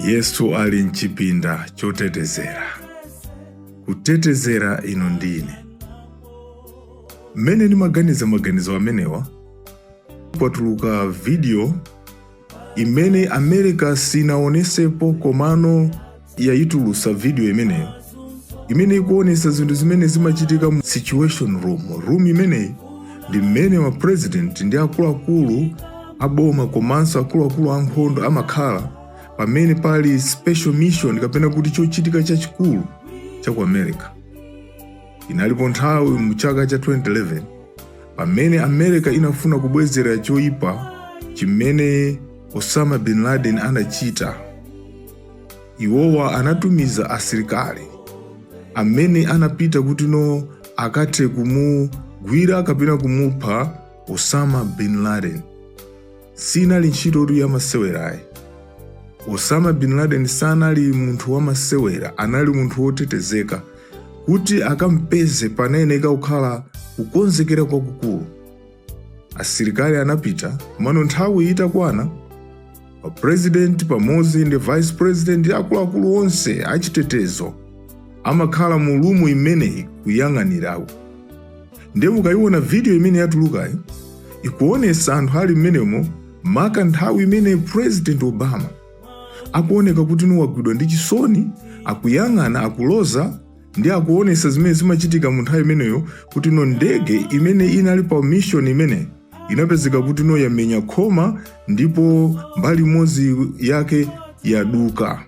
Yesu ali mchipinda chotetezera, kutetezera inu ndi ine. Mmene ndimaganiza maganizo amenewa, kwatuluka video imene America sinaonesepo, komano yayitulusa video imeneyo imene ikuonesa zinthu zimene zimachitika mu situation room. Room imeneyi ndi mmene ma president ndi akuluakulu aboma komanso akuluakulu ankhondo amakhala pamene pali special mission kapena kuti chochitika chachikulu cha ku America. Inalipo nthawi mu chaka cha 2011 pamene America inafuna kubwezera choyipa chimene Osama bin Laden anachita. Iwowa anatumiza asilikali amene anapita kuti no akathe kumugwira kapena kumupha Osama bin Laden. Sinali ntchito yamasewerayi. Osama bin Laden sanali munthu wamasewera, anali munthu wotetezeka. Kuti akampeze panayeneka kukhala kukonzekera kwakukulu. Asilikali anapita, komano nthawi itakwana, president pamodzi ndi vice president ndi akuluakulu onse achitetezo amakhala mu room imeneyi kuyang'anirawo. Ndiye mukayiona video imene yatulukayi, ikuonesa anthu ali mmenemo, maka nthawi imene President Obama akuoneka kuti no wagwidwa ndi chisoni, akuyang'ana, akuloza ndi akuonesa zimene zimachitika mu nthawi imeneyo, kuti no ndege imene inali pa mission imene inapezeka kuti no yamenya khoma ndipo mbali imodzi yake yaduka.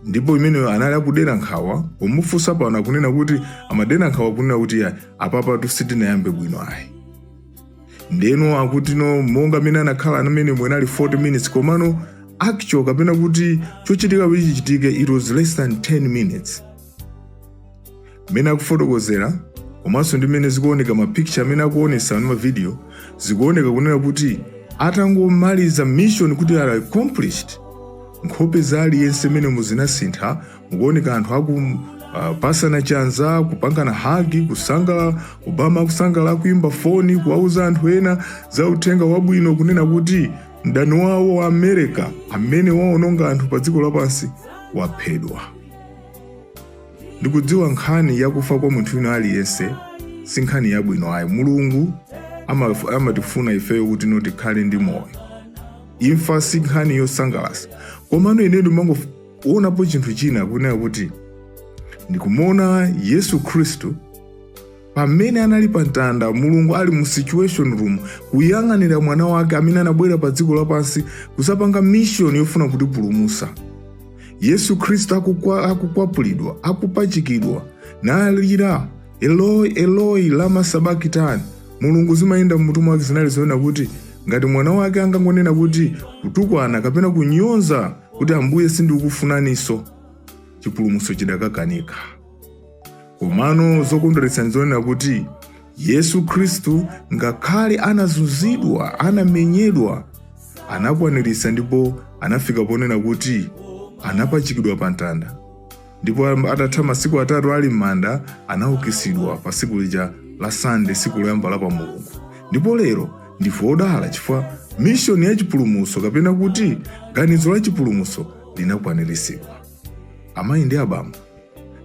Ndipo imeneyo anali akudera nkhawa. Pomufunsa pano akunena kuti amadera nkhawa kunena kuti ya apapa sitinayambe bwino ayi. Ndeno akuti no monga amene anakhala amene mwenali 40 minutes, komano actual kapena kuti chochitika kuti chichitike, it was less than 10 minutes. Mmene akufotokozera komanso ndi mmene zikuoneka, ma picture amene akuonesa ndi ma video, zikuoneka kunena kuti atangomaliza mission kuti ali accomplished, nkhope za aliyense mmene muzinasintha. Mukuoneka anthu aku pasana chanza, kupangana hug, kusangala. Obama akusangala, akuimba foni kuwauza anthu ena za uthenga wabwino kunena kuti mdani wawo wa America amene waononga anthu pa dziko lapansi waphedwa. Ndikudziwa nkhani yakufa kwa munthu wina aliyense si nkhani yabwino ayi. Mulungu amatifuna ifeyo kuti no tikhale ndi moyo. Imfa si nkhani yosangalatsa, komano ine ndimangoonapo chinthu china, kunena kuti ndikumuona Yesu Khristu pamene anali pa mtanda, Mulungu ali mu situation room kuyang'anira mwana wake amene anabwera pa dziko lapansi kusapanga mission yofuna kutipulumutsa. Yesu Khristu akukwapulidwa, akupachikidwa, nalira, "Eloi, Eloi, lama sabakitani?" Mulungu zimayenda mmutu mwake zinali zoona kuti ngati mwana wake angangonena kuti kutukwana kapena kunyoza kuti, "Ambuye, sindikukufunaninso," chipulumutso chidakakanika. Komano zokondweretsa nzonena kuti Yesu Khristu, ngakhale anazunzidwa, anamenyedwa, anakwaniritsa ndipo anafika ponena kuti anapachikidwa pa mtanda, ndipo atatha masiku 3 ali m'manda, anaukitsidwa pa tsiku lija la Sande, tsiku loyamba la pa Mulungu. Ndipo lero ndife odala chifukwa mission ya chipulumutso kapena kuti ganizo la chipulumutso linakwaniritsidwa. Amayi ndi abambo,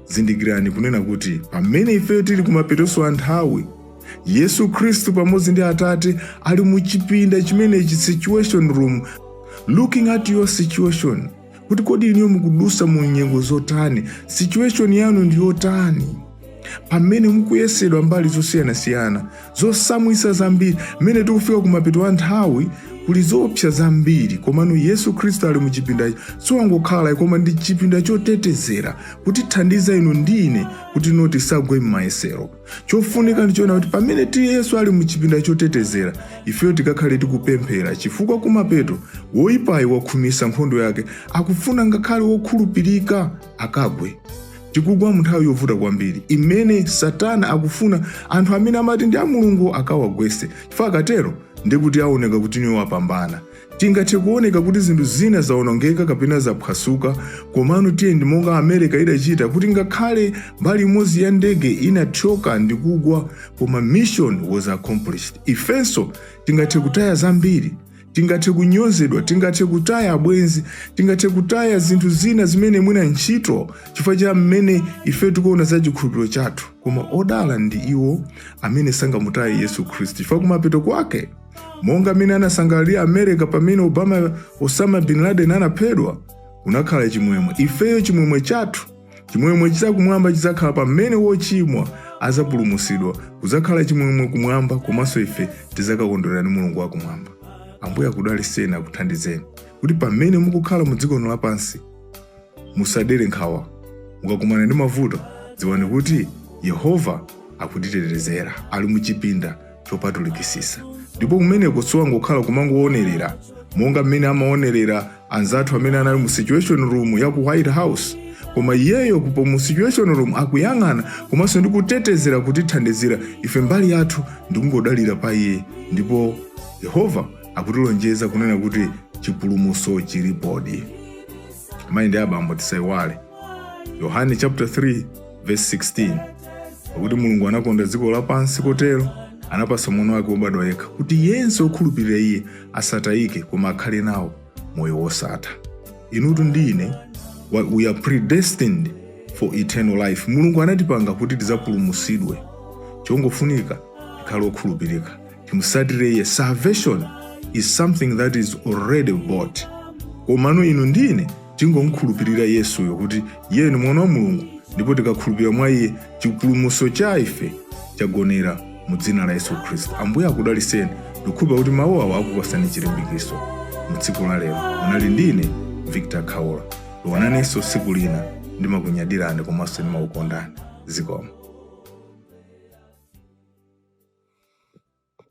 zindikirani kunena kuti pamene ifeyo tili kumapetonso a nthawi, Yesu Khristu pamodzi ndi Atate ali mu chipinda chimenechi, situation room, looking at your situation, kuti kodi inuyo mukudusa mu nyengo zotani, situation yanu ndi yotani, pamene mukuyesedwa mbali zosiyanasiyana, zosamwisa zambiri. Mmene tikufika kumapeto a nthawi, kuli zoopsa zambiri, komano Yesu Khristu ali mu chipindachi. Siwangokhala, koma ndi chipinda chotetezera kutithandiza inu ndi ine kuti no tisagwe m'mayesero. Chofunika ndichoona kuti pamene ti Yesu ali mu chipinda chotetezera, ifeyo tikakhale tikupemphera, chifukwa kumapeto woyipayi wakhumisa nkhondo yake, akufuna ngakhale wokhulupirika akagwe. Tikugwa mu nthawi yovuta kwambiri imene Satana akufuna anthu amene amati ndi a Mulungu akawagwese, chifukwa akatero ndikuti aoneka kuti niwo wapambana. Tingathe kuoneka kuti zinthu zina zawonongeka kapena zaphwasuka, komano tiye ndi monga America idachita, kuti ngakhale mbali imodzi ya ndege inathyoka ndi kugwa, koma mission was accomplished. Ifenso tingathe kutaya zambiri, Tingathe kunyozedwa, tingathe kutaya abwenzi, tingathe kutaya zinthu zina zimene mwina ntchito chifukwa cha mmene ife tikuona za chikhulupiriro chathu, koma odala ndi iwo amene sangamutaye Yesu Khristu, chifukwa kumapeto kwake, monga mmene anasangalalira America pamene Osama bin Laden anaphedwa, kunakhala chimwemwe. Ifeyo chimwemwe chathu, chimwemwe chakumwamba chidzakhala pamene wochimwa azapulumutsidwa. Kudzakhala chimwemwe kumwamba, komanso ife tidzakakondwerera ndi Mulungu wakumwamba. Ambuye akudalitseni, akuthandizeni kuti pamene mukukhala mu dziko lino lapansi musadere nkhawa. Mukakumana ndi mavuto, dziwani kuti Yehova akutitetezera, ali muchipinda chopatulikisisa, ndipo kumeneko siwangokhala kumangoonerera monga mmene amaonerera anzathu amene anali mu Situation Room ya ku White House, koma iyeyo kupo mu Situation Room akuyang'ana komanso ndi kutetezera, kutithandizira ife. Mbali yathu ndikungodalira pa iye, ndipo Yehova akutilonjeza kunena kuti chipulumutso chilipodi. Mayi ndi abambo, tisayiwale Yohane chapter 3 verse 16, pakuti Mulungu anakonda dziko lapansi kotero anapasa mwana wake wobadwa yekha, kuti yense okhulupirira iye asatayike koma akhale nawo moyo wosatha. Inutu ndi ine, we are predestined for eternal life. Mulungu anatipanga kuti tidzapulumutsidwe. Chongofunika tikhale okhulupirika, timusatire iye. Salvation is something that is already bought, komano inu ndine tingomkhulupirira Yesuyo kuti iye ni mwana wa Mulungu, ndipo tikakhulupirira mwa iye, chipulumutso cha ife chagonera mu dzina la Yesu Khristu. Ambuye akudalitseni. Ndikukhulupirira kuti mawu awa akupasani chilimbikitso mu tsiku la lero. Munali ndine Victor Khaula. Tionanenso tsiku lina. Ndimakunyadirani komanso ndimakukondani. Zikomo.